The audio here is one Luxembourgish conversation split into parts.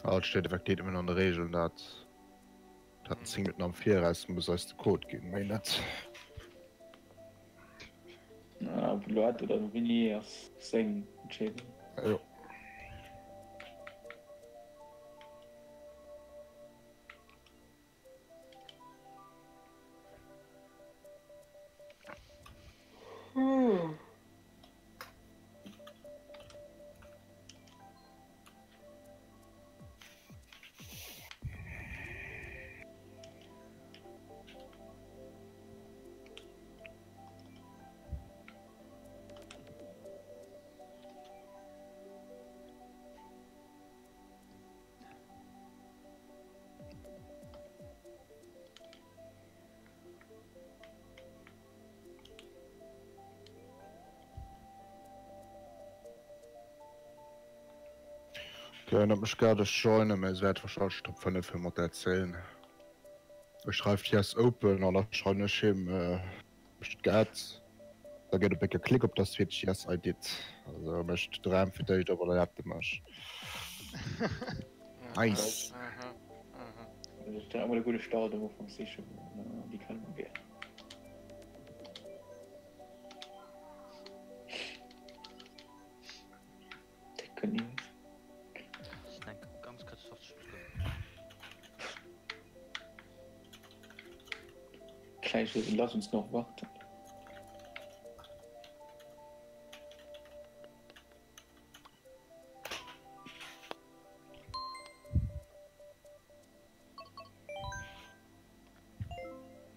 Ah, et steet effektiv nëmmen an de Regeln, dat dat en 10 Minutten am Viraus muss eis de Code ginn, méi net. Ah, ob elo hat oder wéini ass seng Entscheedung. Jo. Okay, dat mech grad ech joinen, mä se wäert wahrscheinlech Top 5 fir mat erzählen. Ech schreift yes open an da schreiwen ech him äh, mech geaddt. Da gëtt op e Klick op der Switch yes I did. Also mécht Dram fir d'éischt op an dann addt e mech. Nice. Aha, aha. Also ich emol e gudde Start am Ufank sichen, déi kennen mer gär. Décke News. Ich denke, ganz kurz fortschlucken. Gleich, lass uns noch warten.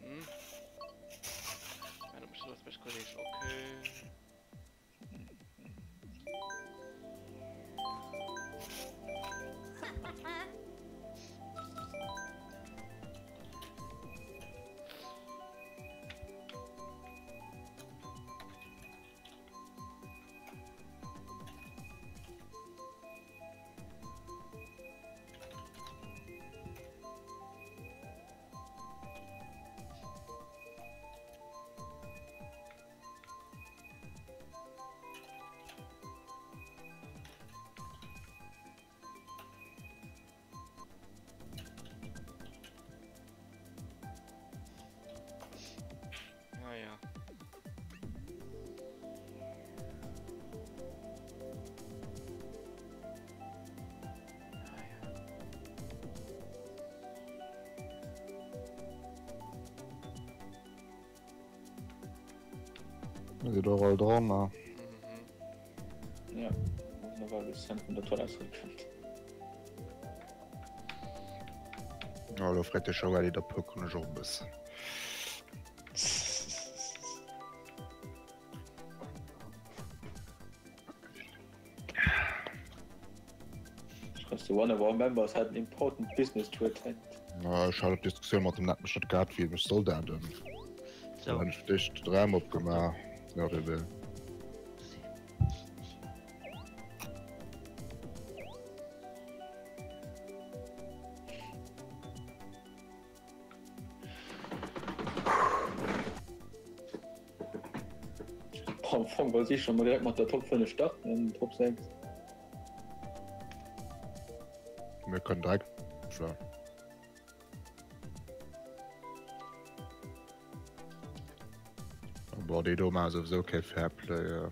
Hm. Ja, dann muss ich das okay. Ah ja. Mir si och all dran, ne? Mhm. Ja, da war bis vun der Toilette zréckkënnt. Ja, lo freet de Chauvelli, da pokeren ech och e bëssen. Schreifs du, one of our members had an important business to attend. Na, ech hat op Diskussioun mat dem net mech net gehat, wéi mech soll dat en. So. Dann ech fir d'éischt de Raum opgemaach. Ja, Rebel. Am Fong wollt ich schon mal direkt mat der Top 5 starten an Top 6. Mir können direkt. Ja. Boah, déi do maache souwisou kee Fairplay. Äh.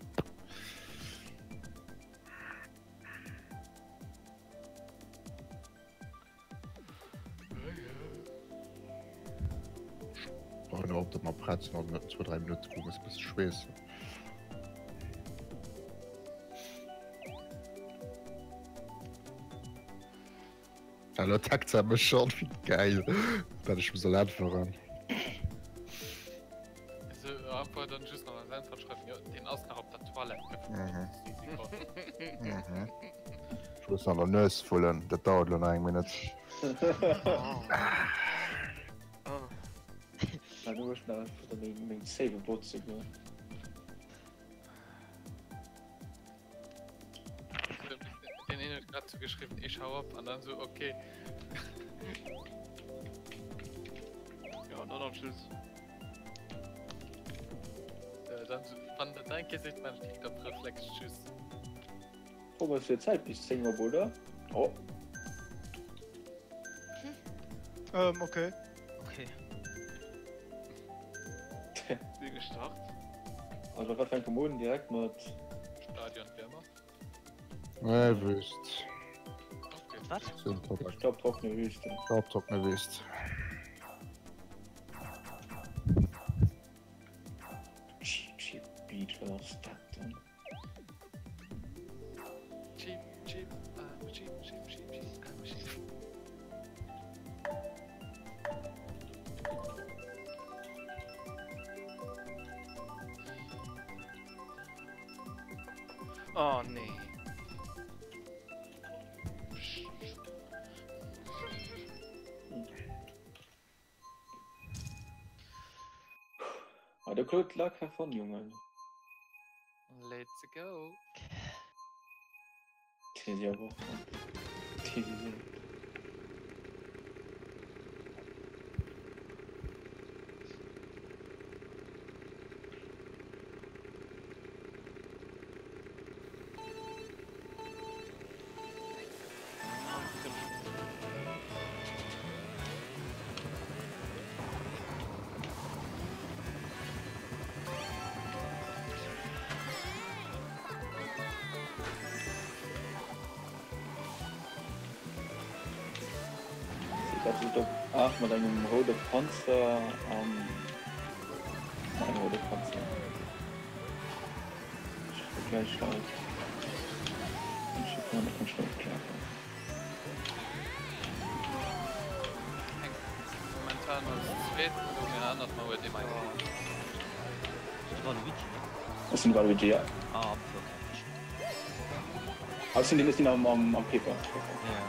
Brauchen och dat mer prett sinn, also net 2, 3 Minutten wou muss bësse schweessen. Hallo tackt mech schon, wéi geil, dat ech muss äntweren. So, einfach dann just nach als Äntwert schreiwen, jo, deen ass nach op der Toilette. Mhm. Mhm. Ech muss an der Nues vullen, dat dauert lo nach eng Minutt. Na, du hues nach meng, meng Save botze goen. Den een huet grad so geschriwwen, ich hau op, an dann so, okay. Ja, dann am Schluss. Äh, dann so, wann der dein Gesicht man direkt op Reflex tschüss. Fro was fir Zäit bis 10 op, oder? Oh. Ähm, okay. Okay. Si gestart. Also wat fänke mer un direkt mat Stadion Wärmer. Nee, Wüst. Okay. Wat? Staubtrockene Wüste. Staubtrockene Wüst. Cheap Cheap Beach, wat ass dat dann? Cheap, cheap, I'm a cheap, cheap, cheap, cheap, I'm a cheap. Oh nee. Ah, de Claude lag hervon, Jongen. Let's go. Tesi awer och. Tesi. Op 8 mat engem roude Panzer an engem roude Panzer. Gläich halt. Momentan als zweeten do mir anert ma huet eng. Waluigi ne? Ass den Waluigi ja. Ah okay. Ass den sinn am am am Paper. Ja.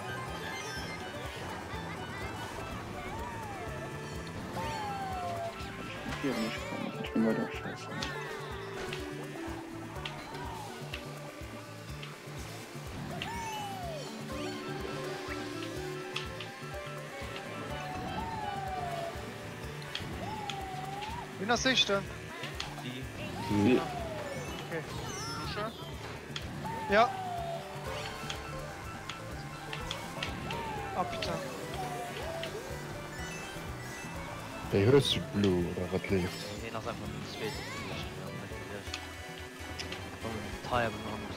Ich bin weiter scheiße. Wien ass éischten? Si. Si. Okay. Dusche? Ja. Ah putain. Wéi hues du d'Blue oder wat leeft? Hien ass einfach den zweeten gewiescht, jo net gewiescht. Tire benannt.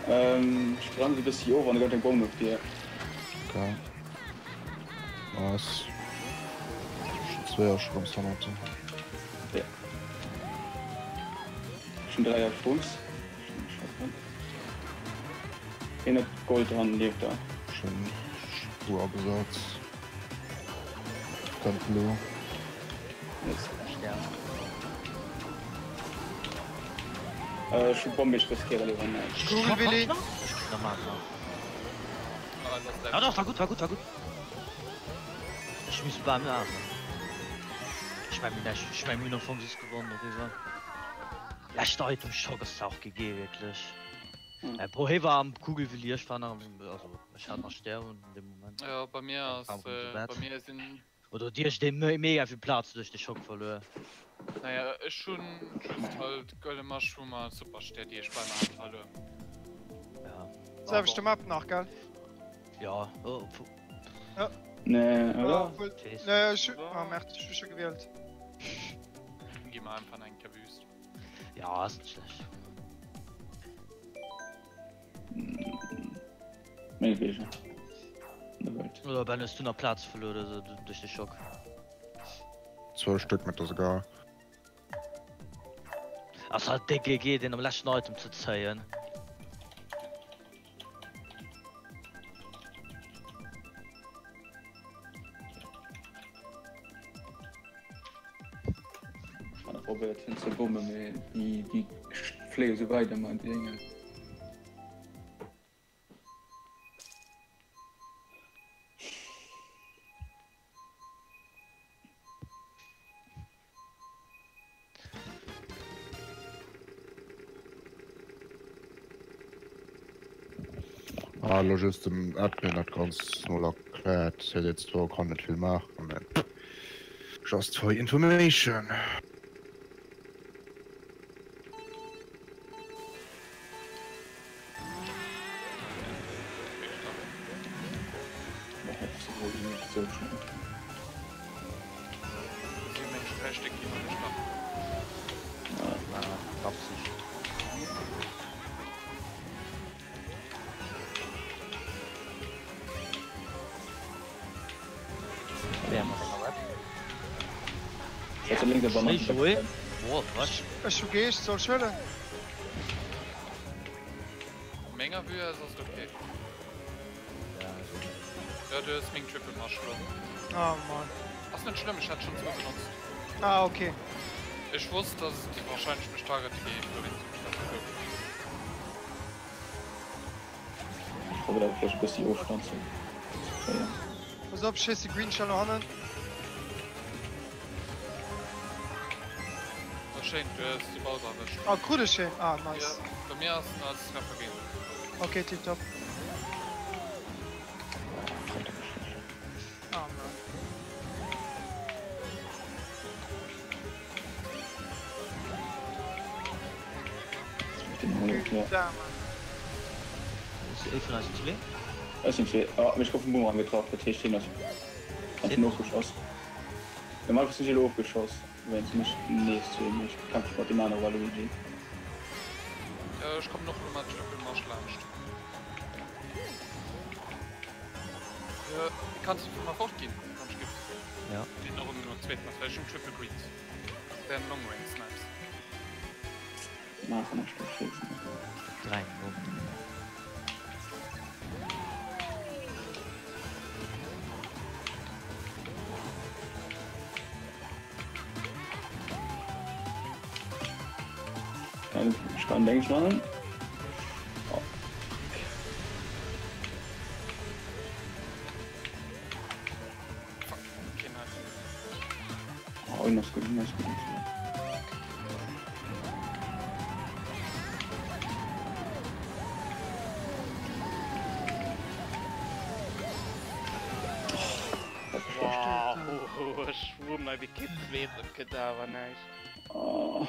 Ähm, ech bremse e bëssi of an da gëtt eng Bomm op dir. Okay. Nice. Zweeër Schrumps hannert dir. Ja. Ech hunn 3 Schrumps. Hien huet Gold dran, lieft da. Schön Spur agesat. Kënnt elo. Stern. Ech hu Bomm, ech riskéiere léiwer näischt. Kugel Willi. Ech kritt normal nach. Ah doch, war gutt, war gutt, war gutt. Ech misst bal awer. Ech mein, mir ech mein, mir hunn am Fong just gewonnen, op jeden Fall. Leschter Item Schock ass zwar och GG wierklech. Äh, Bro, hie war am Kugelwilli, ech war nach am, also ech hat nach Stär un an dem Moment. Jo, bei mir ass, bei mir sinn. Oder hutt Dir dee mega vill Plaz duerch de Schock verluer? Naja, ech hunn just halt Gëlle Mushroom a Superstär, déi ech bei mer hat verluer. Ja. Selwechte Map nach, gell? Ja, oh, Ja. Nee, oder? Nee, ech, ah merde, ech hu scho gewielt. Gi mer einfach eng Kéier Wüst. Ja, ass net schlecht. Mengewegen. Net weit. Oder Ben, hues du nach Plaz verluer oder sou duerch de Schock? Zwou Stéck mat der sougar. Ass halt déck GG deen am leschten Item ze zéien. Probéiert hin ze bommen, mee déi déi fléie sou weit ëmmer déi Déngen. Ah, lo just dem Admin dat ganz mol erklärt. Huet jetzt zwar kann net vill maachen, mä just for information. sou schnell. Si meng Sträichstéck ginn an ech nach. Ah, Absicht. Ech hu Geescht, soll ech huelen? Menger Vue aus ass et ok. Jo du hues meng Triple Mush lo. Oh Mann. Ass net schlëmm, ech hat schon zwou benotzt. Ah ok. Ech wosst dass et wahrscheinlech mech targete géif, dowéinst hunn ech dat gekuckt. Ech probéieren awer vläicht e bëssi Ofstand ze kréien. Pass op, ech schéisse Green Shell no hannen. Oh schéin, du hues de Bowser erwëscht. Ah krut ech heen? Ah nice. Jo, bei mir ass en als Treffer ginn. Ok, tiptop. Ah man. Ech sinn zwee. Ah, mee ech gouf vum Boomerang getraff, dat heescht hien ass hat hien ofgeschoss. Normal sinn ech elo ofgeschoss wéinst mech nees zu him. Ech kämpfe mat deem anere Waluigi. Ech kommen och elo mat Triple Marsch laanscht. Kanns du vu mer fort ginn, wann ech giff? Ja. Deen och elo zweet Match, well ech hunn Triple Greens. Dän Long Range Snipes. Maachen ech do schéissen. 3 0. Ech kann Dings machen. Oh. Fuck, keen Item. Oh, en ass gutt, en ass gutt. Wow, ech wumm nei wéi kee zweeten, gëtt awer näischt. Oh.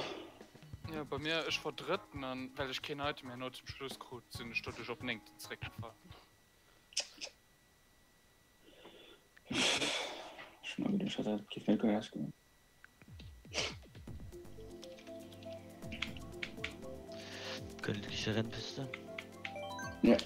Jo, bei mir, ech war drëtten an well ech keen Item herno zum Schluss krut, sinn ech doduerch op néngten zeréckgefall. Ech hun geduecht dat géif méi gutt ausgoen. Glückliche Rennpiste. Ja.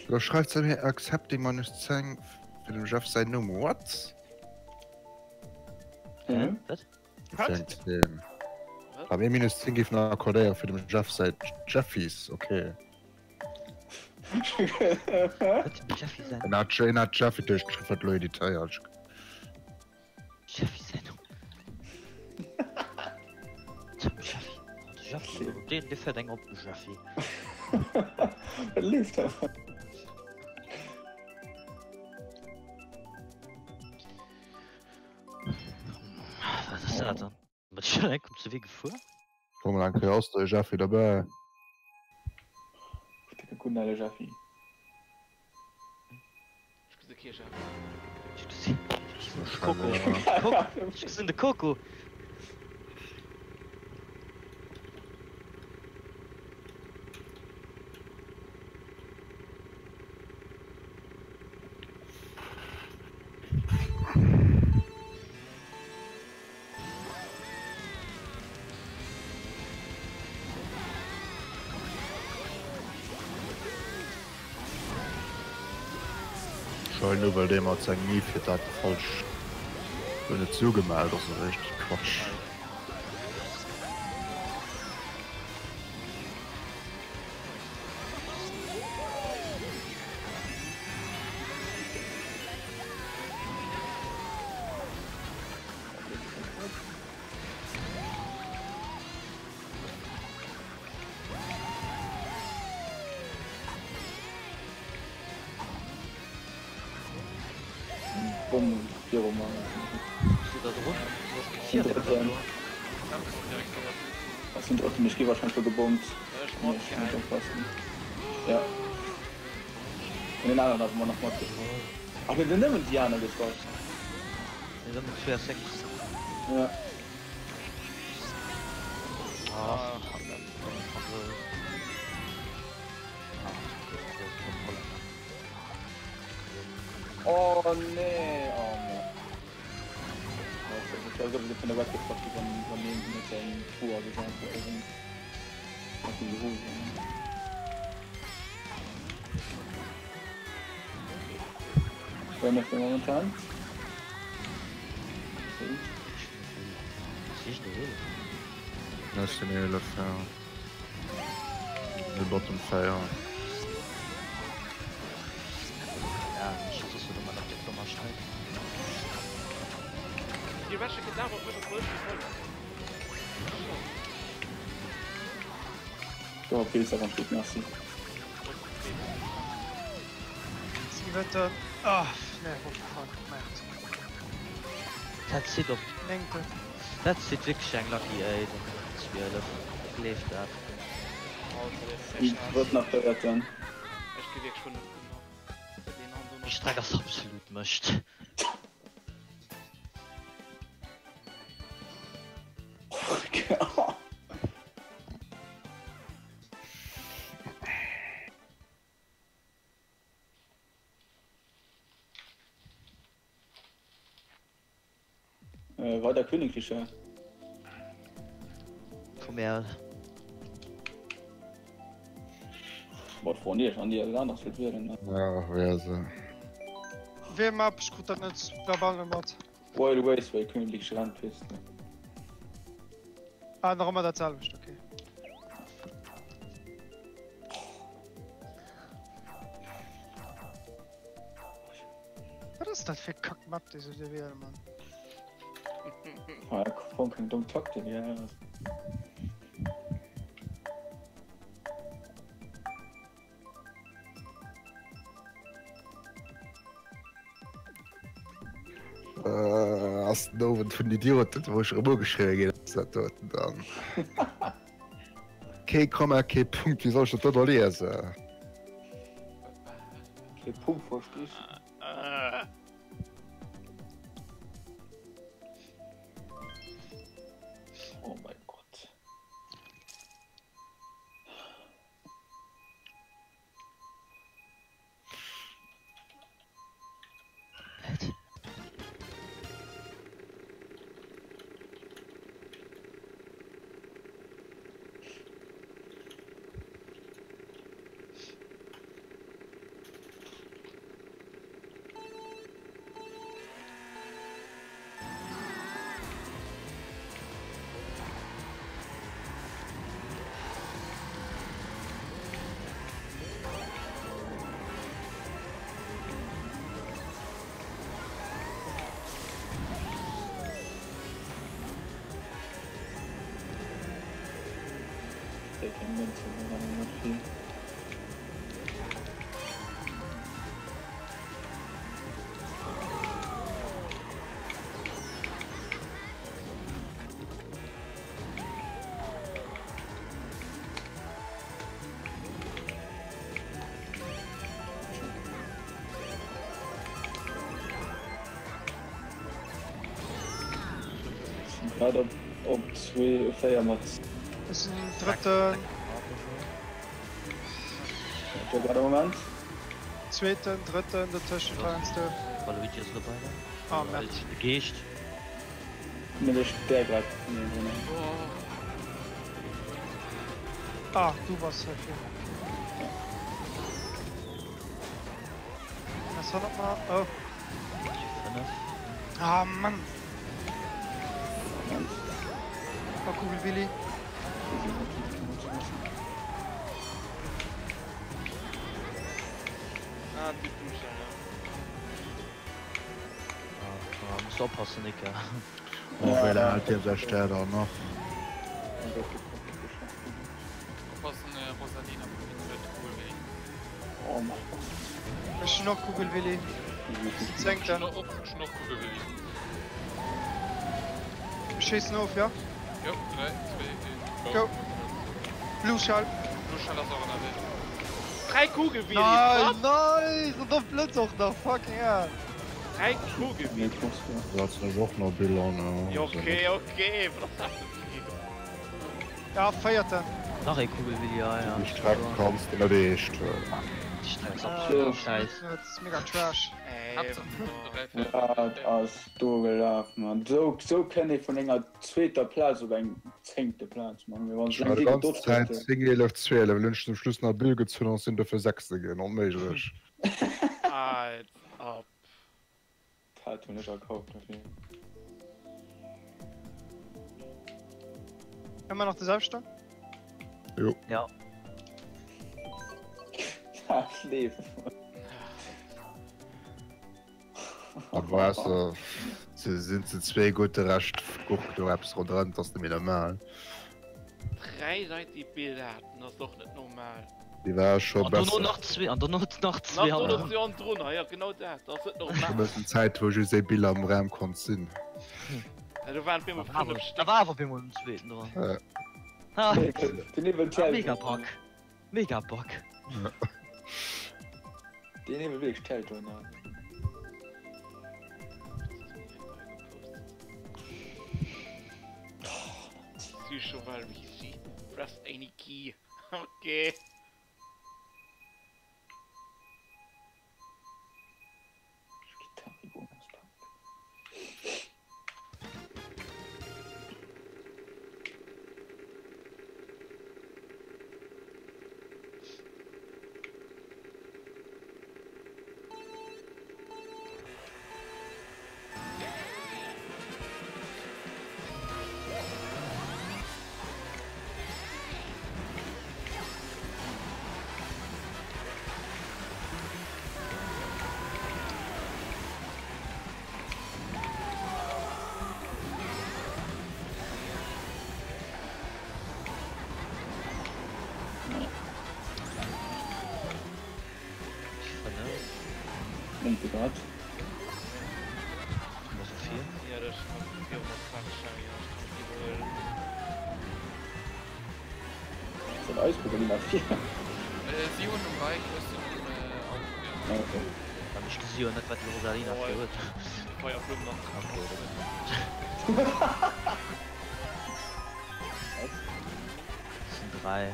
Lo schreift se mir accepting minus 10 fir dem Jeff säin Numm. What? Mhm. Wat? Wat? Bei mir minus 10 géif nach accordéieren fir dem Jeff säi Jeffies, okay. Wat? Jeffy säin. En hat, en hat Jeffy duerchgeschriwwen, wat lo editéiert. Jeffy säin Numm. Zum Jeffy. Oh, de Jeffy, deen, dee fäert eng op, de Jeffy. Wat leeft da? Wat ass dat dann? Wat schon eng kommt ze wéi gefuer? Komm mal eng Kéier ass de Jeffy derbäi. Décke gudden ale Jeffy. Ech gesi kee Jeffy. Ech gesinn de Coco. Ech gesinn de Coco. Schein nu well dee mat sengem i fir dat falsch guer net zugemellt ass eréischt Quatsch. Bomm viru mer. Ech sinn drëtten, ech gi warscheinlech lo gebommt. Ech muss oppassen. Ja. An deen aneren ass ëmmer nach matgetraff. Ach, mir hunn nëmmen déi aner getraff. Nee, dann 2 a 6. Ja. Ah, Fransouse. Ah, okay, Fransouse kommt Holländer. Oh nee, oh Mann. Ich war sowieso vun der Rocket Party wann wann een net eng Truhe gesat huet oder wat déi geholl hunn. Wou mécht e momentan? Ech sinn 11, ja. De Bottom 4. Ja, ech soss huet ëmmer nach déi Dommer Sträit. Déi Wäsche Kadaver huet op Wëlf geholl. Do Pilz awer gutt, merci. Siwenten. Ah, nee, what the fuck, Merde. Dat zitt op. Néngten. Dat zitt wierklech eng Lucky ey, den 12. Gleeft dat. Déi drëtt nach véierten. Ech gi wierklech vun gemaach. Déi Streck ass absolut Mëscht. Äh, weider Königliche. Komm her. Boah, von dir, an dir anders wird wählen. Ne? Ja, wer se. Wéi Map? Ech krut dat net verbal net mat. Wild Raceway, Königliche Rennpiste. Ah, nach ëmmer dat selwecht, okay. Wat ass dat fir Kack-Map, déi se do wielen, Mann? Ah, ja, voll keng dumm Taktik, ja. Äh, ass den Owend vun Idioten, wou ech erëm ugeschriwwe ginn ass dat doten dann. Kee Komma, kee Punkt, wéi soll ech dat do da liesen? Kee Punkt verstich. Oh mein Gott. Wat? Grad op, op 2, 4 mat. Ech sinn drëtten. Grad am Moment. Zweeten, drëtten, dotëschent heiansdo. Waluigi ass dobäi, ne? Ah, Merde. De Geescht. Net ech där grad. Nee, nee, nee. Ah, du bass hei vir. Was war nochmal? Oh. 5. Ah, Mann. Oh, Kugelwilli. Ah, du Blue Shell, ja. Ah, muss oppassen, Nika. Oh, wéi laang hält dee säi Stär dann nach? Oppassen, Rosalina huet Kugelwilli. Oh mein Gott. Ech hunn och Kugelwilli. Zéngten. Ech hunn och Kugelwilli. Mir schéissen of, jo? Jo, 3, 2, 1, go. Go. Blue Shell. Blue Shell ass och ënnerwee. 3 Kugelwilli, Nein, what? nice! Und dann blëtzt och nach, fucking hell. 3 Kugelwilli. Setzen ech och nach Bill an. Jo okay, okay, wat ass dat denn fir ee? Ja, véierten. Nach ee Kugelwilli, ja, ja. Déi Streck kanns de net eescht huelen. Déi Streck ass absolut schäiss. Dat ass mega trash. Wat ass do gelaf, Mann? Sou, sou kënnt ee vun enger zweeter Plaz op eng zéngte Plaz, Mann. Mee wann Ech war déi ganz Zäit 10, 11, 12, hunn ech zum Schluss nach Bill gezunn an sinn dofir Sechste ginn. Onméiglech. Als ob. Dat hunn ech erkauft dofir. Ëmmer nach de selwechten? Jo. Ja. Dat leeft. An weißt du, se sinn ze zwee gutt, de Rescht gurkt do eppes ronderëm, dat ass net méi normal. 3 Leit déi Bild haten, ass och net normal. Déi war scho An dono besser. nach zwee, an dono nach zwee Nach dono hannendrun. zwee hannendrun, ja genau dat, dat ass net Scho normal. bëssen Zäit wou just ee Bild am Raum konnt sinn. Ja, do waren op eemol Da war 5 awer, da Stéck. war awer op eemol en zweeten dran. Ja. Ha, Den Iwwel ah, mega Bug. Mega Bug. Deen Iwwel wierklech Territory, ja. Psycho Waluigi, press any key. Okay. Grad. Ja, das ist Sind Eisbügel nach 4. Äh, si hunn um Bike, ech sinn um Auto. Ah, okay. Wann ech gesi jo net wat déi Rosalina fir huet. Feierblumm nach. Okay, Was? sind 3.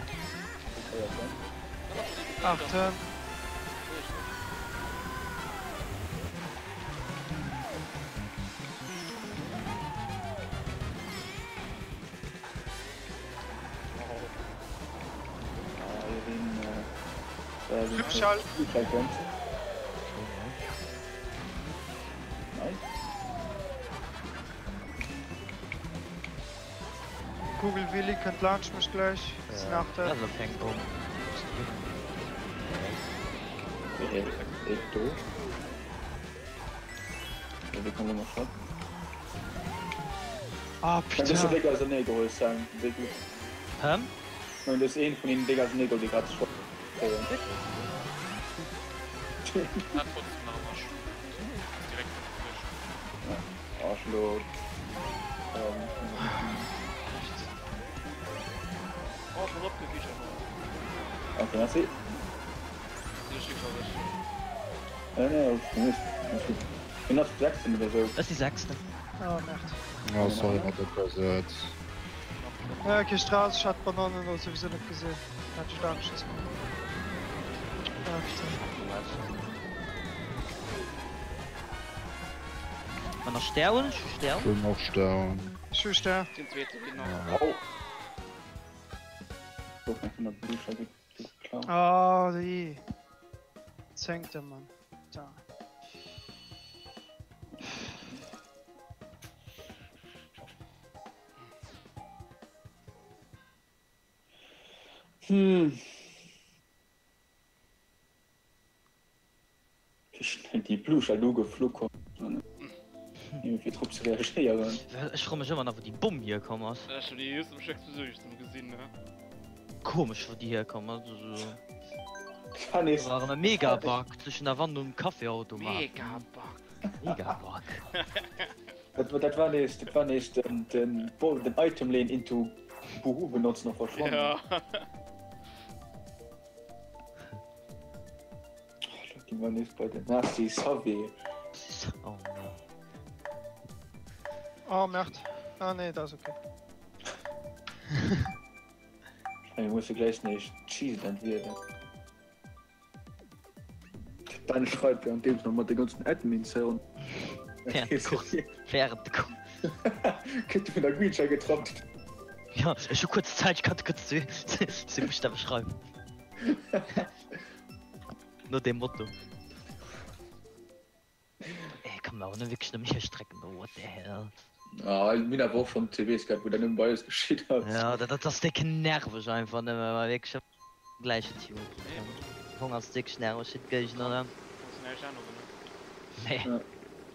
Achten. Hübschall. Kugelwilli kënnt laanscht mech gläich. Sinn Achten. Also fänkt um. Ah, Dat ass putain. déck auserneegeholl, Sam. Wéi gutt. Hm? Ech mengen, du hues een vun hinnen déck auserneegeholl, déi grad Schrott kréien. Hat trotzdem nach ëmmer Schub. Ass direkt geflücht. Oh, ech elo. Oh, pass op, do geet jo nach. Ok, merci. Dir schickt awer ech. Nee, nee, alles alles gutt. Wien ass sechsten oder sou? Ech si sechsten. Oh, merde. Oh, sorry mat der Persoun. Ja, okay, Straß, ich hatte Bananen oder sowieso nicht gesehen. Hätte ich da nicht gesehen. Ah, putain. Wann nach Stär hunn? Ech hu Stär. Ech hunn och Stär. Ich hu Stär. Den zweete ginn nach. Oh! Gouf mir vun der Bluescher geklaut. Ah, déi. Zéngte, Mann. Da. Hm. Wéi schnell déi Bluescher do geflu kommen. Fir drop ze reagéieren. Ech froe mech ëmmer nach wou déi Bomm hierkomm ass. Ech hunn déi just um Schécks besuergt gesinn. Komesch wou déi hierkomm ass. Also. Kann Da war erëm e Mega-Bug zwëschen der Wand um Caféautomat. Mega-Bug. Mega-Bug. Dat, dat war nees, dat war nees den, den, den Item Lane into Buhu benotzen a verschwannen. Ja. Gi mer nees bei den Nasty Savvy. Oh. Oh merde. Ah nee, dat ass ok. Ech muss jo gläich nees Cheeseland wielen. Ben schreift währenddeems nach mat de ganzen Admins hei ronderëm. Während de Course. Während de Course. Gëtt vun der Greenshell getrappt. Ja, ech hu kuerz Zäit, ech kann kuerz zwee Buschtawe schreiwen. No deem Motto. Ey, kann man awer net wierklech nëmmen hierstrecken do, what the hell. Ah, mir hunn awer och schonn CVs gehat, wou dat nëmme bei eis geschitt ass. Ja, dat dat ass déck nerveg einfach nëmme, well wierklech am gläichen Team am Fong ass et wierklech nerveg fir d'Géigner ne. Kanns du näischt änneren ne? Nee. Ja,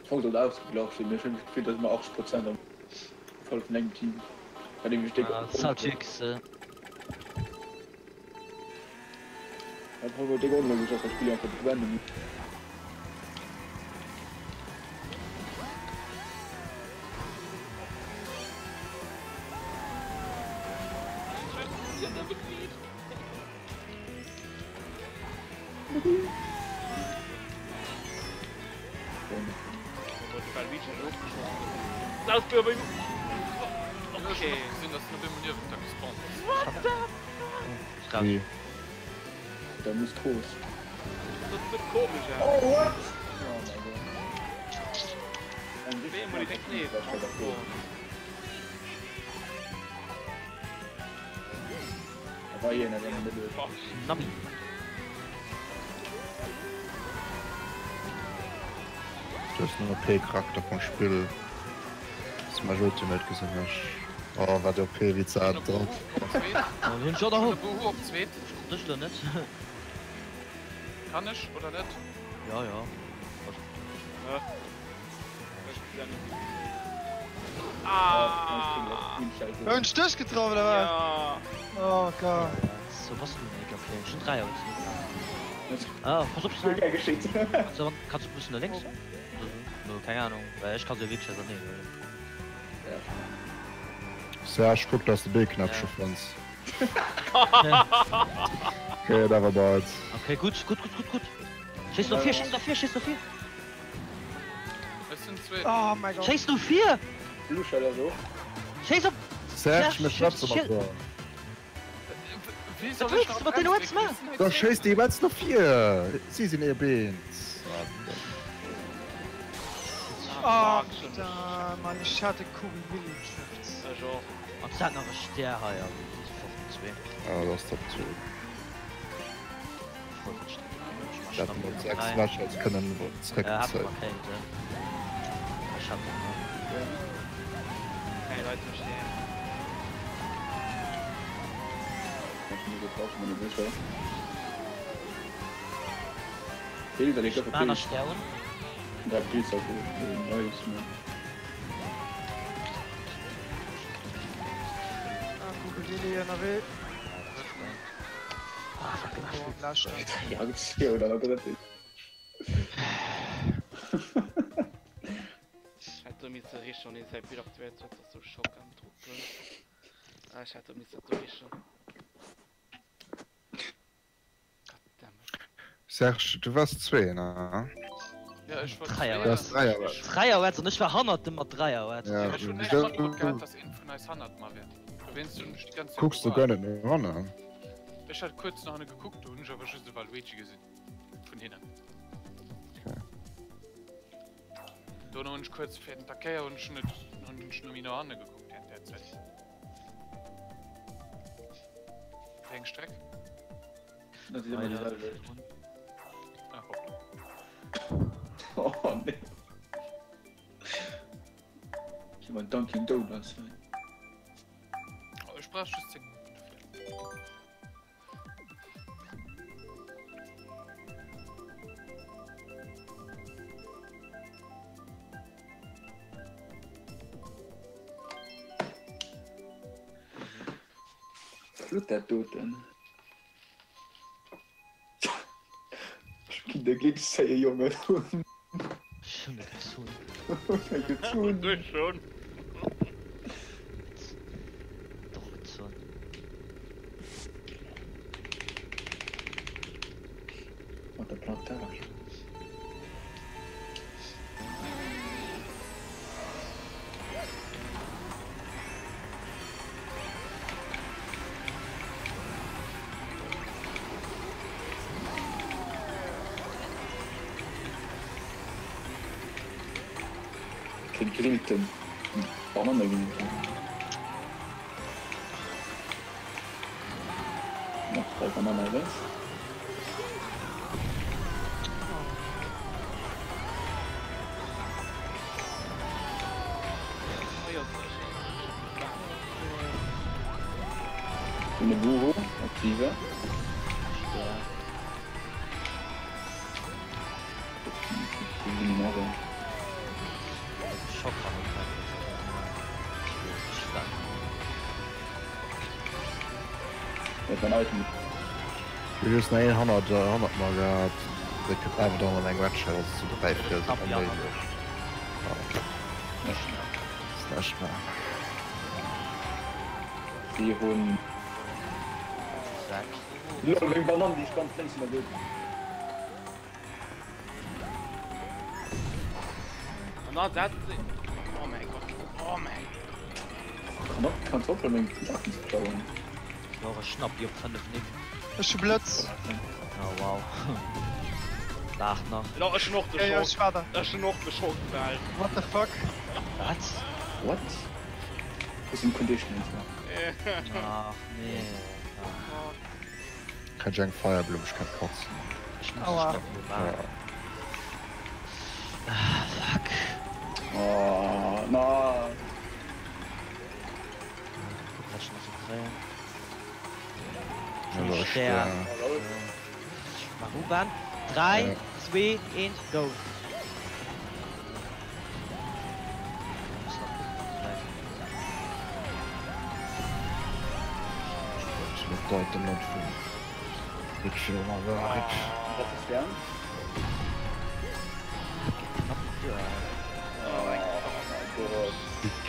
Fong sollt ausgeglach sinn, mee ech hunn d'Gefill, dass ëmmer 80 Prozent am Fall vun engem Team, wat nämlech déck Ja, ass halt wierklech sou. Dat war déck onlogesch ass, dat Spill einfach random. Wéi? Da muss d'Hos. Dat sot komesch aus. Oh what? Nami. Du hues den OP-Charakter vum Spill. Smash Ultimate gesinn ech. Oh wat OP wéi ze drop. Op zweet. Dech lo net. Kann ech oder net? Ja ja. Hunn ech dech getraff oder wat? Oh Gott. So bass du nik okay. Ech hunn 3 Autos. Ah pass op Kannst du bëssen no lénks? Keng Ahnung, well ech kann se wierklech auserneen huelen. Serge, kuck dass de B-Knäppche fënns. Okay, never mind. Okay, gutt, gutt, gutt, gutt, gutt. Schéiss no vir, schéiss no vir, schéiss no vir! Ech sinn zweet. Oh mäi Gott. Schéiss no vir! Blue Shell ass och. Schéiss op! Serge, mir schwätze mat der. Wéi Wat soll ech wëlls nach de mat den bremsen? Uerz man? Da schéiss déi immens no vir! Si sinn eeben eens. Oh putain, Mann, ech hat de Kugel Willi getrifft. Ech och. An dat nach e Stär hei an Top 2. Ah, dat ass Top 2. Dat mat 6 Matcher ze kënnen zeréckzéien. Ah, Kugel Willi ënnerwee. Hätt do misse richen, deen säi Bild aktivéiert huet, ass sou Schock am Drucken. Ah, ech hätt do misse do richen. Goddammit. Serge, du wars zwee, ne? Ja, ech war Dräier, zweet. Du wars Dräier, wat? Dräier Wets an ech war hannert dem mat Dräier Wets. Ja, Ech hunn näischt wieso matkrut gehat, dass een vun eis hannert mer wär. Dowéinst hunn ech déi ganz Zäit kucks du guer gewaart. net no hannen? Ech hat kuerz no hanne gekuckt, do hunn ech awer just de Waluigi gesinn vun hinnen. Okay. Dono hunn ech kuerz fir den Takéier hunn ech net hunn ech no méi no hanne gekuckt während där Zäit. Wéi eng Streck? Dat ass ëmmer déi selwecht. Ah, hoppla. Oh nee. Ech hu mein Dunkin Donuts hei. Oh, ech brauch just 10 Minuten dofir. Flott dat doten. Ech ginn der Gléckzéie Jongen. Ech hunn e gezunn. Hunn e gezunn. Du schon. Doch gezunn. Mat der Plantage. Gegrillte Bananne ginn. Nach 3 Bananne, I guess. Hunn e Guru, aktive. Ech hu just nach een hannert mer gehat, dee kënnt awer dann an eng Red Shell, also zu 3 4 ass et onméiglech. Ass näischt méi. Si hunn. Lol, meng Banann déi ech ganz lénks hunn erwëscht. Na dat Oh mein Gott, oh mein Gott. Kanns ophören meng Saachen ze klauen. Jo ech schnapp déi op 5 Nick. Ech hu Blëtz. Oh wow. Waart nach. Jo ech hunn och de Schock. Ech hunn och de Schock bal. What the fuck? Wat? What? Ech sinn conditioned. Ach nee. Kennt eng Feierblumm, ech kennt kotzen. Ech muss Aua. Maachen. Ah, fuck. Oh, na. Guck, wat ech nach so kréien. Stär. Mach Ruban. 3, 2, 1, go.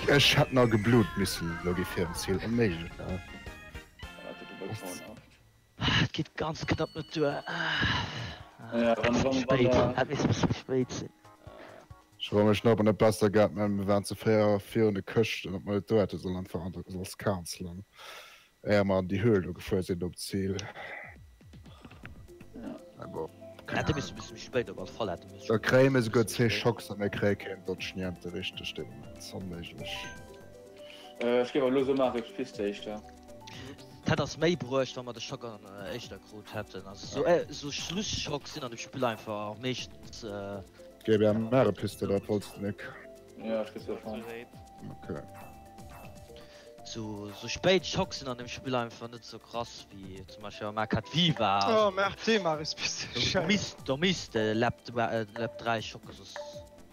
Ech hätt nach geblutt missen elo gi virum Ziel, onméiglech. Et geet ganz knapp net duer. Spéit, hätt missen e bësse méi spéit sinn. Ech erënnere mech nach, ob mer net besser gehat, mä mir waren ze fréi virun de Këschten, ob mer net do hätte sollen einfach an soss cancelen, éier mer an déi Höhl do gefuer sinn op d'Zil. Mä bon, keng Hätte missen e bësse méi spéit, op alle Fall hätte missen. Da kréie mir souguer zwee Schocks a mir kréie keen Dodge Niente richteg dee Moment. Ass onméiglech. Ech géif awer elo esou maachen, Piste éischter. D'hätt ass méi bruecht wann mer de Schock an éischter krut hätten. Also sou Schlussschock sinn an dem Spill einfach och meeschtens. GBM mare Piste dat wollts de Nick? Ja ech géif sou fannen. Ok. Sou spéit Schock sinn an dem Spill einfach net sou krass wéi zum Beispill am Arcade Viva. Oh merde Maris Piste. Do misst de Lap 3 schocke soss.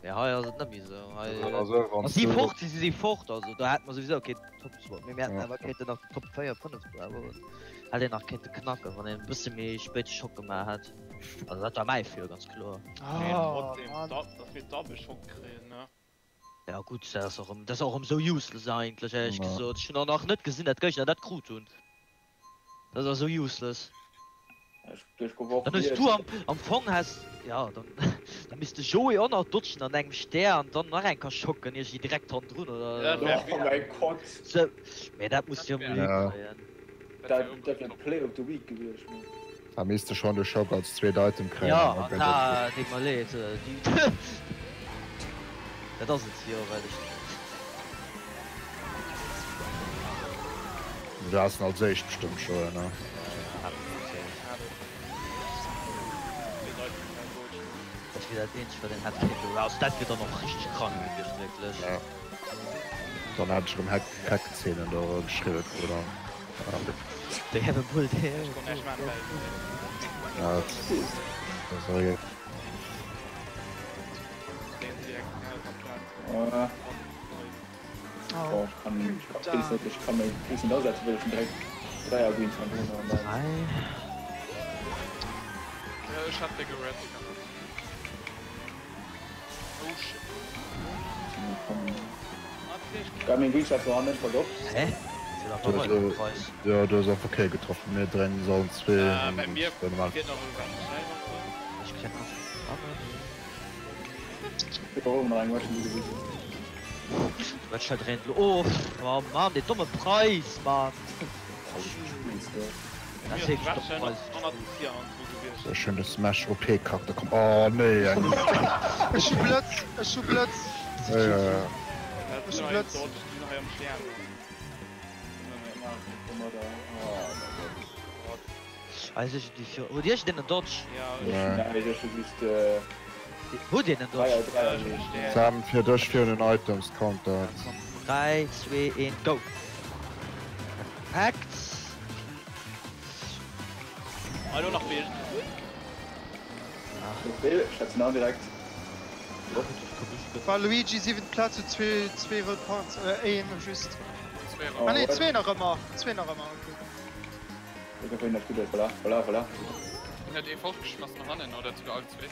Mee hei ass et net méi sou. Hei wa si fort si, si si fort. Also do hätte mer souwisou keen Top 2 mee mir hätten awer kéinten nach den Top 4, 5 do awer hätt een nach kéinte knacken, wann een e bësse méi spéit de Schock gemaach hätt. Also dat war mäi Feeler, ganz kloer. Mee trotzdem, dass mir Double Schock kréien, ne? Ja gutt, dat ass och erëm, dat ass och erëm sou useless eigentlech, éierlech gesot. Ech hunn och nach net gesinn, dat d'Géigner dat krut hunn. Dat ass esou useless. Dann hues du am, am Fong has, ja, dann, dann misst de Joé och nach dodgen an engem Stär an dann nach eng Kéier schocken, iergendwéi direkt hannendrun oder. Oh mäi Gott. Sou, mee dat muss jo emol hikréien. Dat wär Play of the Week gewiescht. Da misst de schon de Schock als zweet Item kréien. Ja, an da deet mer leed, déi, dat ass et jo, well ech. Du has en als éischt bestëmmt scho, ne? Dat wier dat eenzegt wat een hätt kéinte, also dat wier dann och richteg krank gewiescht wierklech. Ja, dann hätt ech erëm Hack Hack-Zeenen do geschriwwe krut an. They have a bull there. Ech konnt näischt maachen well. Ja, dat ass och egal. Oh, ich kann, ich kann, ich kann meng Füße nicht asetzen, well ich schon direkt Dreier Greens an drin habe. Drei. Ja, ech hat de gered gehabt. Oh shit. Geil, meng Greens war net verdopp. Hä? Sinn awer Du hei am Kreis. Jo, du hues einfach kee getroffen. Mir dréinen sollen zwee. Äh, bei mir fehlt nach e Red Shell und so. Ech kréien einfach. Ah, nee. Ich brauche noch eng Russian gewesen. Red Shell dréint lo of. Oh Mann, dee domme Preis, Mann! Dat ass wierklech domme Preis. Sou schön de Smash OP Charakter komm. Oh nee eng. Ech hu Blëtz, ech hu Blëtz. Ja, ja, ja. Dat Ech hu Blëtz. Déi hei am Stern. Also ech déi fir. Hutt Dir den Dodge? Ja, Nee. Nei, ech hu just äh, Hutt Dir den Dreier, Dodge? Dreier Stern. Sam, fir dech fir den Items Counter. Komm, 3, 2, 1, go! Perfekt! Hallo nach Bild. Bill, schätzen an direkt. Waluigi 7. Plaz huet zwee zwee rout Points, äh een just. Zwee Ah nee, zwee nach ëmmer, zwee nach ëmmer, okay. Ich hab vorhin das Gute, voilà, voilà, voilà. Hun dat ee fortgeschmass no hannen oder souguer all zwee?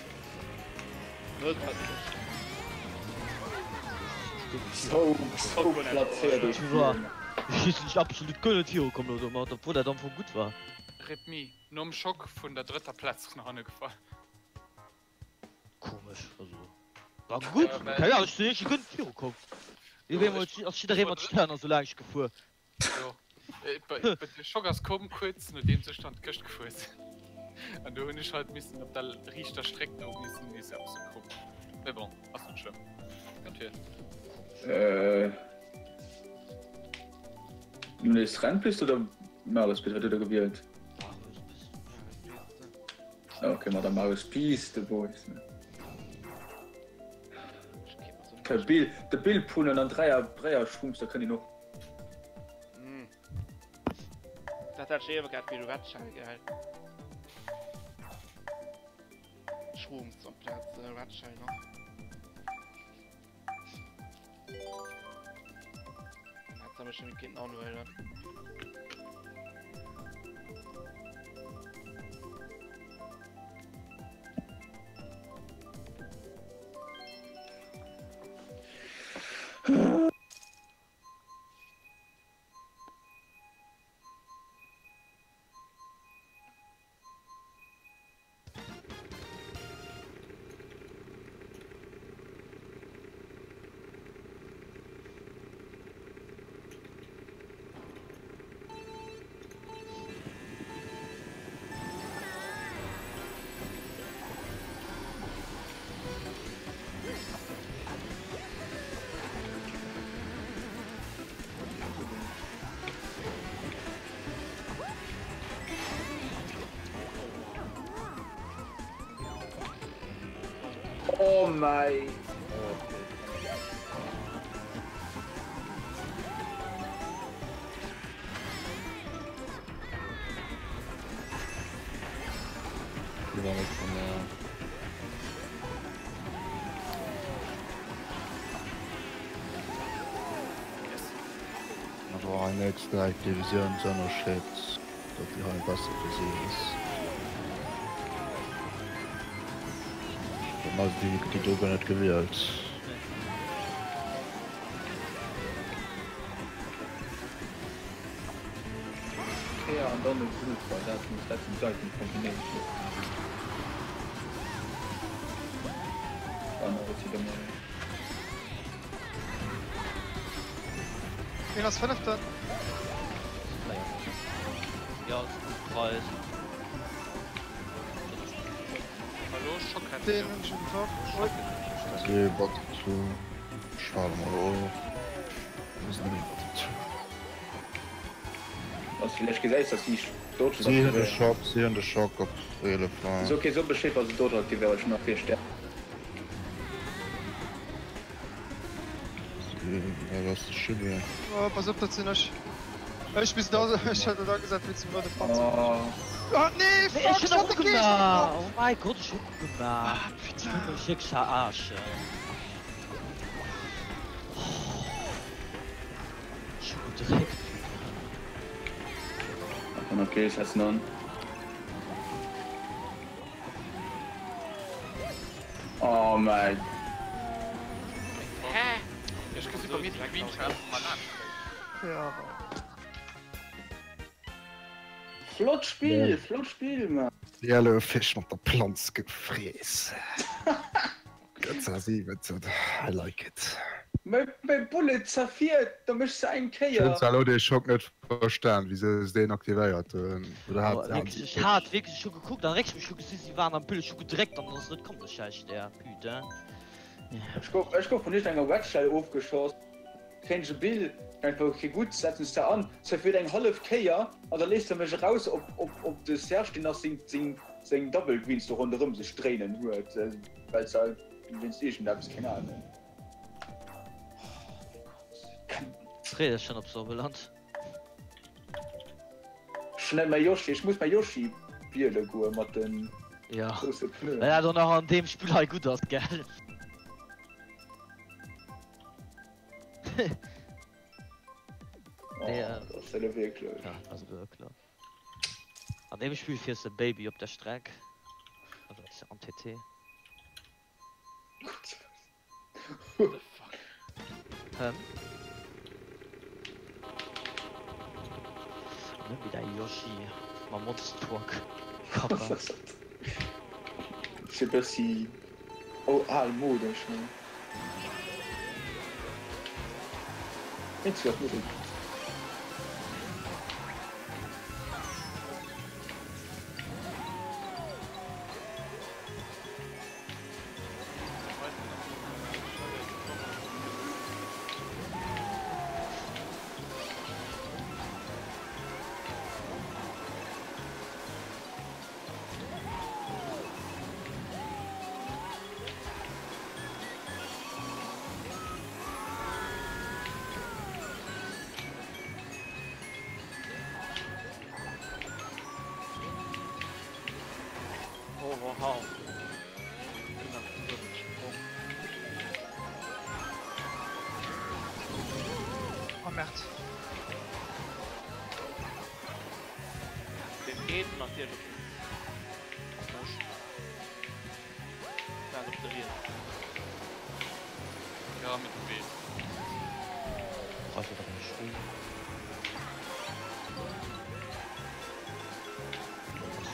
So, so platziert. Tu vois, ech sinn absolut guer net virukomm elo domat, obwuel dat am Fong gutt war. Rip me, nom Schock vun der drëtter Plaz no hanne gefall. Komesch, also war gutt, keng Ahnung, ech sinn guer net virukomm. Ass jidderee mat Sterner sou laanscht gefuer. Jo, de Schock ass komm kuerz nodeems ech an d'Këscht gefuer sinn. An do hunn ech halt missen op der riichter Stréck do missen nees eppes kommen. Mee bon, ass net schlëmm. Gëtt fir. Äh. Nees Rennpist oder Marios Piste? Wat huet der gewielt? Okay, ma da Marios Piste, Boys. De Bill, de Bill Punnen an Dräier, Dräier Schwumms, da kënnt een och. Mm. Dat hat ech grad wéi Red Shell geil. Shrooms amplaz äh, Red Shell nach. Jetzt habe ich schon mit anhuelen. Oh mei. Déi war net vun der. Awer hei nächst direkt Divisiounsënnerscheed, datt déi hei besser fir si ass. Dann ass déi déi do guer net gewielt. Kéier an dann e Blutball, dat muss dat sinn d'Item Combination. An och si der Wien ass Fënneften? Ja, ass gutt Preis. Hallo, Schock hätt Den hunn ech um Top. Ui. Si bottom two. Ech fale mol of. Mir sinn nëmme bottom two. Also villäicht gesäis dass si Dodges Si hunn de aktivéieren. Schock, si hunn de Schock op 11 Ass ok, so Bescheed wa se Dodge aktivéieren, ech hunn nach 4 Stär. Si, dat ass de Chibi. Oh, pass op, dat sinn ech. Ech bis da, ech hat dat agesat fir zum roude Panzer. Oh. Ah nee, Nee, fuck, ech ech hunn hat och de Geescht gemaach! am Oh mein Gott, ech hunn gemaach! Ah, Ech putain. wëll mech wierklech verarschen. Ech hu gedréckt. Ok, ech setzen an. Oh mein. Hä? Ech gesi bei mir de Green Shell mal laanscht. Ja. Flott Spill, flott Spill, man. Yellow Fish mat der Planz gefriess. Gott sei Dank, I like it. Mäi Bullet zerfiert, da méchs de eng Ech hunn Kéier. zwar elo dee Schock net verstan, wisou se deen aktivéiert hunn. Oder hat Oh, wierklech, ech hat wierklech, ech hu gekuckt an réckeg, ech hu gesi si waren am Bild, ech hu gedréckt an dann ass net komm, de Schäiss-Stär, putain. Ech gouf, ech gouf vun iergendenger Red Shell ofgeschoss, kréien ech e Bill, einfach ok gutt, setzen ech se an, se fiert eng hallef Kéier an da léisst se mech eraus op, op, op de Serge, deen nach seng, seng, seng Double Greens do ronderëm sech dréinen huet, well se wéinst iergendeppes, keng Ahnung. Freet ech schon op Sorbeland. Schnell mäi Yoshi, ech muss mäi Yoshi wiele goe mat den Ja. grousse Pneuen. Well dat och nach an deem Spill hei gutt ass, gell? Oh, dat ass elo wierklech. Ja, dat ass elo kloer. An deem Spill fiers de Baby op der Streck. Also ass ja am TT. What the fuck? Hëm? An net méi däi Yoshi mam Monster Truck Cover. Fir bëssi oh almodesch ne? Wéinst du dat net? Oh wow. Genau, so den Sprung. Oh merde. Den geet natierlech op mech. Dat op de Riets. Ja, mit dem Wees. Brauch wieder eng Schwing.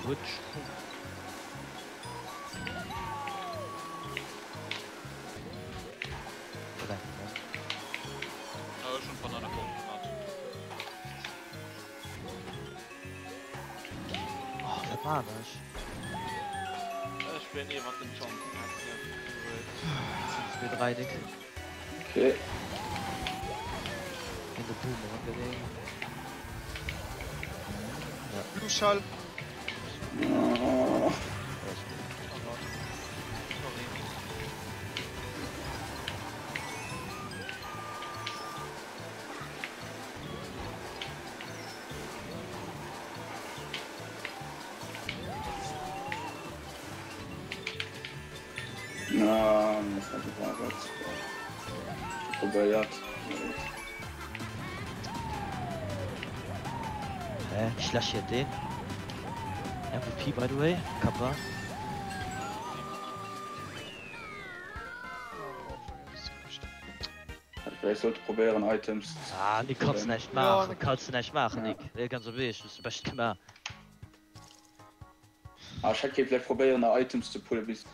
Switch. Oh, wat maan ech? Ech bin iwwer den Jump Zwee, dräi, Nick. Okay. In de Boomerang geleen. Ja. Blue Shell. Oh. Oh Gott. Sorry. Na, das hat gewartet. Probéiert. Hä? Schlecht hier den. MVP by the way. Kappa. Vielleicht sollte probéieren Items. Ah, Nick, kannst du näischt maachen. Kannst du näischt maachen, Nick. Ganz op eech, du hues de bescht gemaach. Ah, ech hätt kéint vläicht probéieren nach Items ze pullen bis.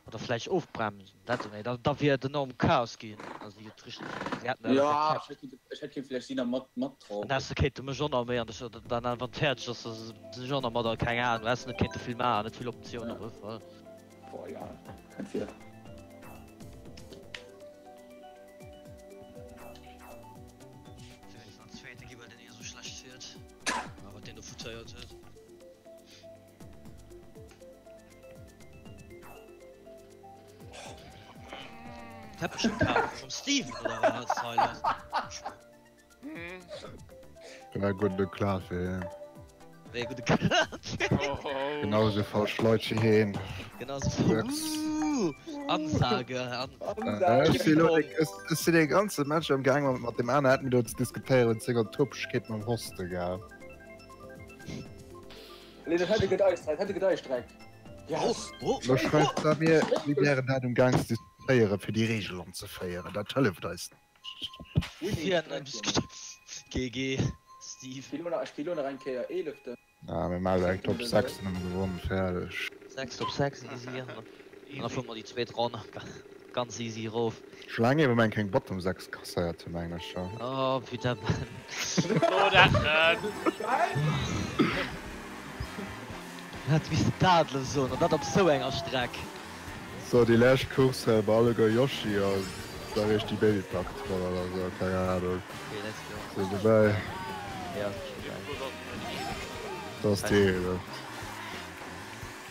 Oder vläicht ofbremsen, dat nee, da da wier et enorm Chaos ginn, also déi et richteg, si hätten jo, ech hätt kéint, ech hätt kéint vläicht si nach mat mat drauf. Dann häss de kéinte mech och nach méi an dech dann Inventaire, dass de sech och nach mat a keng Ahnung, häss net kéinte vill maachen, net vill Optiounen op alle Fall. Boah, egal, kënnt vir. An zweete gi well den esou schlecht fiert, a wat deen do foutéiert huet. Teppechen kaf vum Steven oder wat Silas? War gudde Klar fir hien. Wéi gudde Klar fir hien. Genau sou falsch Leit fir hien. Genau sou falsch. Ansage. Ech sinn dee ganze Match am gaang mat dem aner Admin do ze diskutéieren, huet senger Topegkeet mam Hoste gehat. Nee, dat hätte gëtt eis, dat hätte gëtt eis Dreck. Yes. Lo schreift se mir, mir wären dat um Gaang ze diskutéieren, fir déi Reegel anzeféieren. Dat hëlleft eis GG Steve. Ech gi lo nach eng Kéier Eeleften. Ah, mir maachen eng Top 6 an hu gewonnen, fäerdeg. 6 op 6, easy. An da fuere mer déi zweet Ronn ganz easy erof. Scho laang hier wou mer eng keng Bottom 6 kasséiert hunn, mengen ech, jo. Oh putain Ben. So dat net! Hätt missten d'Adler soen, an dat op sou enger Streck. So, déi lescht Course hale mer alleguer Yoshi an da reecht déi Babypack dran oder sou, keng Ahnung. Okay, let's go. Sinn dobäi. Ja, sinn schon dobäi. Dat ass déi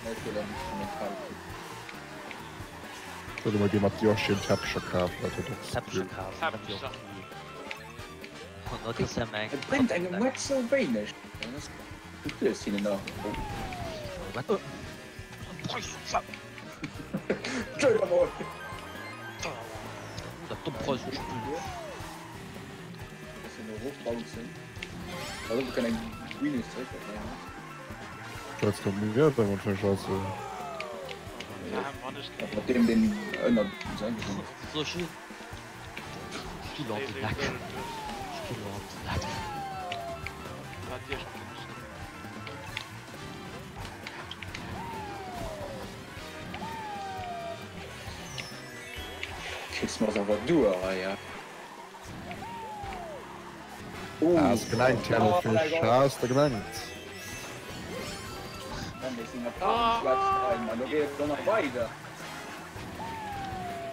Reegel. Oder mer gi mat Yoshi en Teppecher kafen, dat huet och ze Teppecher vill. kafen, dat wier och cool. An da kriss de emmer eng Et bréngt engem net sou wéineg. Du hues hinnen nach. Wat? Kriss mer awer duer hei, ja. Has gemengt, Herr Has de gemengt.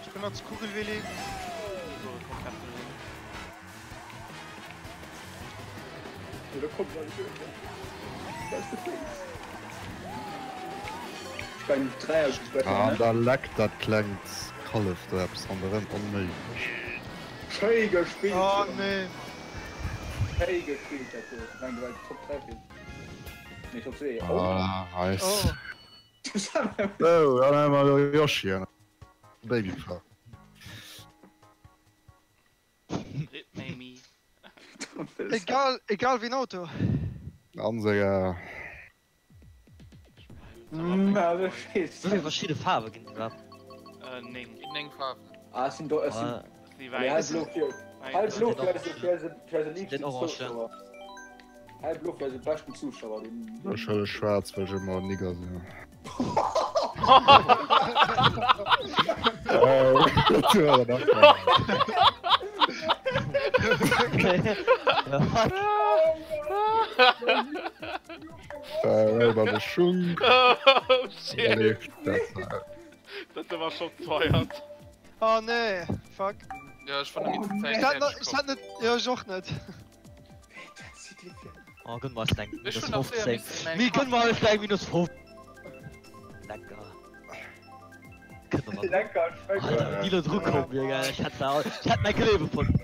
Ech benotz Kugelwilli. An da leckt dat klengt Kallef do eppes ronderëm, onméiglech. Schéi gespillt! Oh nee! Schéi gespillt dat do. Ech mengen du war Top 3 fir nee Top 2. Oh. Ah, nice. Oh. Sou, dann hu mer elo Yoshi an Babypack. Rip Mamie. Egal, egal wéi en Auto. An senger. Wéi vill verschidde Faarwe ginn et iwwerhaapt? 9. 9 Faarwen. Ah, es sinn do, es sinn. Hellblo fir, hellblo fir eise, fir eise, fir eise liebsten Zuschauer. Hellblo fir eise beschten Zuschauer, den. Ech huele schwaarz, well ech ëmmer Nigger sinn. Oh shit. Dat war schon feiert. Oh nee, fuck. Ja, ech war net Ich hat net, ich hat net, ja ech och net. Oh, gönn mer eis eng minus 15. Mir gönn mer eis eng minus 15. Lecker. Kënne mer. Lecker, Alter, wenn die lo dru kommen wier, gell, ich hätt da, ich hätt mäi Klewe fonnt.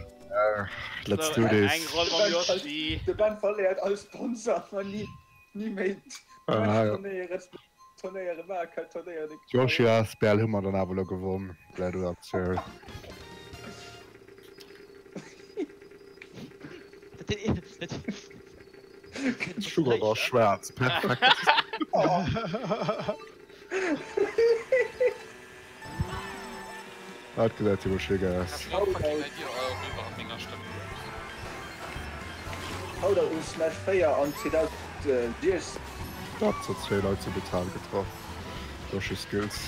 Let's do this. Eng Roll mam Yoshi. De Ben verléiert all Sponsor, ma ni, ni méi Turnéiere, Turnéiere maachen, Turnéiere. D'Yoshi asbl hu mer dann awer elo gewonn, blöd Aktioun. Sugar war schwaarz, perfekt. Dat gesäit jo mol schick aus. Haut ass um Smash 4 an 2006. Dat huet zwéi Leit zu brutal getraff. Yoshi Skills.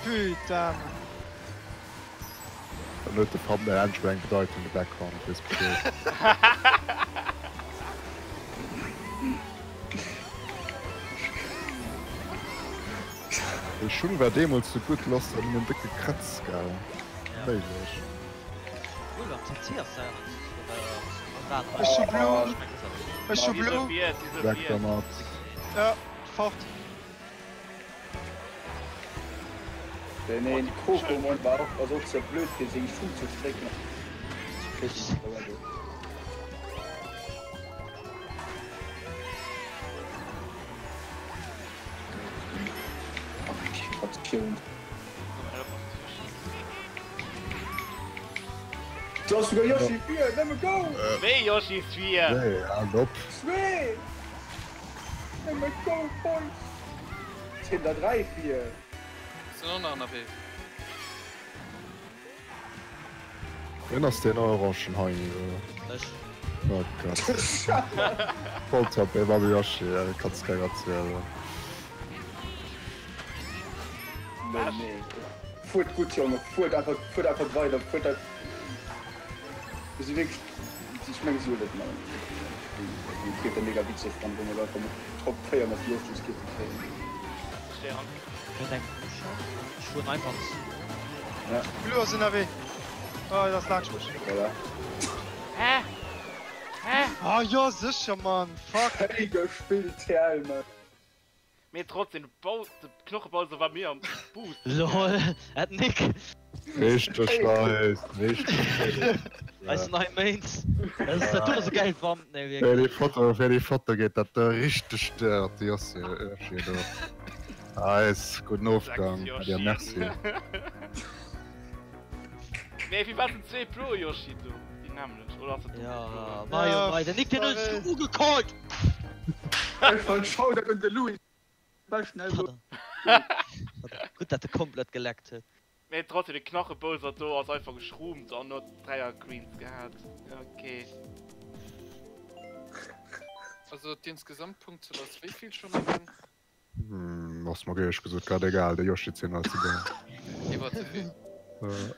Putain. Dann huet de Thumbnail endlech mol eng Bedeitung, de Background, weess Bescheed. De Schung war deemols sou gutt, lo ass der nëmmen décke Kratz gell? Méiglech. Ech hu Blue. Ech hu Blue. Weg dermat. Ja, fort. Den een Pokémon war och ass och ze blöd fir seng Schung ze strécken. Du hast sogar Yoshi 4, nëmme go! Wéi Yoshi 4? Nee, hal op. Zwee! Nëmme go, Boys! Sinn der 3 vir. Sinn och nach ënnerwee. Wien ass deen orangen Heini do? Ech. Oh Gott. Volltop, ey, mam Yoshi, ey, kanns keng erzielen. Nee, nee. Fuert gutt, Jonge, fuert einfach, fuert einfach weider, fuert einfach. Mir si wierklech, ech meng, si huet et nach. Déi mega witzeg fannen, wou mer einfach mat Top 4 mat Yoshis géife kréien. Ech fueren einfach zu. Ja. Blue ass ënnerwee. Oh, dat ass laanscht mech. Voilà. Hä? Hä? Ah jo, sécher, Mann. Fuck. Schéi gespillt, TL, Mann. Mee trotzdem, de Bau, de Knochebowser war méi am Boost. Lol, at Nick. Richteg nice, richteg schéin. Eis nei Mains. Dat ass dat do ass e gäilt Wand, nee Fir déi wierklech. Foto, fir déi Foto geet dat do richteg duer, de Jossi, Yoshi do. Nice, gudden Ofgang, Sechs dir Yoshi. merci. Nee, firwat sinn zwee blo Yoshi do? Déi nämmlecht, oder ass dat Ja, dunkelblo? mei oh mei, den Nick deen huet Sorry. sech ugecallt. Ech fand Shoutout un de Louis. War schnell do. Gutt dat e komplett geleckt huet. Mee trotzdem, de Knachebowser do ass einfach geschroomt an huet 3 Greens gehat. Ok. Also d'Insgesamtpunktzuel ass wéi vill schonn am Enn? Hm, ass mer éierlech gesot grad egal, de Yoshi 10 ass egal. Ee war ze vill. Äh.